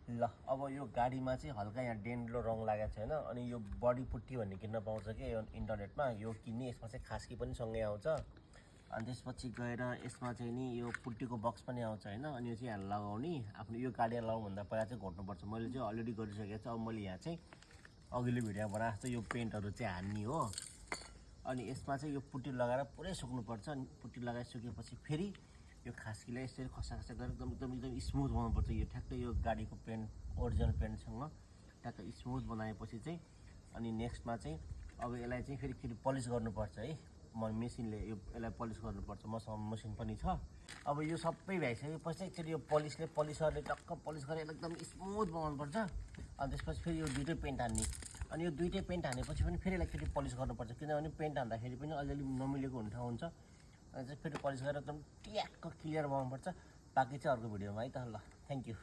ल अब यो गाडीमा चाहिँ हल्का यहाँ डेन्डलो रङ लागेको छैन अनि यो बडी पुट्टी भन्ने किन्न पाउँछ कि यो इन्टरनेटमा यो किन्ने यसमा चाहिँ खासकी पनि सँगै आउँछ अनि त्यसपछि गएर यसमा चाहिँ नि यो पुट्टीको बक्स पनि आउँछ होइन अनि यो चाहिँ यहाँ लगाउने आफ्नो यो गाडीमा लगाउनुभन्दा पहिला चाहिँ घोट्नुपर्छ मैले चाहिँ अलरेडी गरिसकेको छु अब मैले यहाँ चाहिँ अघिल्लो भिडियो बनाएको जस्तो यो पेन्टहरू चाहिँ हान्ने हो अनि यसमा चाहिँ यो पुट्टी लगाएर पुरै सुक्नुपर्छ अनि पुट्टी लगाइसकेपछि फेरि यो खास्कीलाई यसरी खसा गरेर एकदम स्मुथ बनाउनुपर्छ यो ठ्याक्कै यो गाडीको पेन्ट ओरिजिनल पेन्टसँग ठ्याक्कै स्मुथ बनाएपछि चाहिँ अनि नेक्स्टमा चाहिँ अब यसलाई चाहिँ फेरि पलिस गर्नुपर्छ है मेसिनले यसलाई पलिस गर्नुपर्छ मसँग मेसिन पनि छ अब यो सबै भइसकेपछि एकचोटि यो पलिसरले टक्क पलिस गरेर एकदम स्मुथ बनाउनुपर्छ अनि त्यसपछि फेरि यो दुइटै पेन्ट हान्ने अनि यो दुइटै पेन्ट हानेपछि पनि फेरि एकचोटि पलिस गर्नुपर्छ किनभने पेन्ट हान्दाखेरि पनि अलिअलि नमिलेको हुने ठाउँ हुन्छ अनि चाहिँ फेरि पलिस गरेर एकदम ट्याक्क क्लियर बनाउनुपर्छ बाँकी चाहिँ अर्को भिडियोमा है त ल थ्याङ्क यू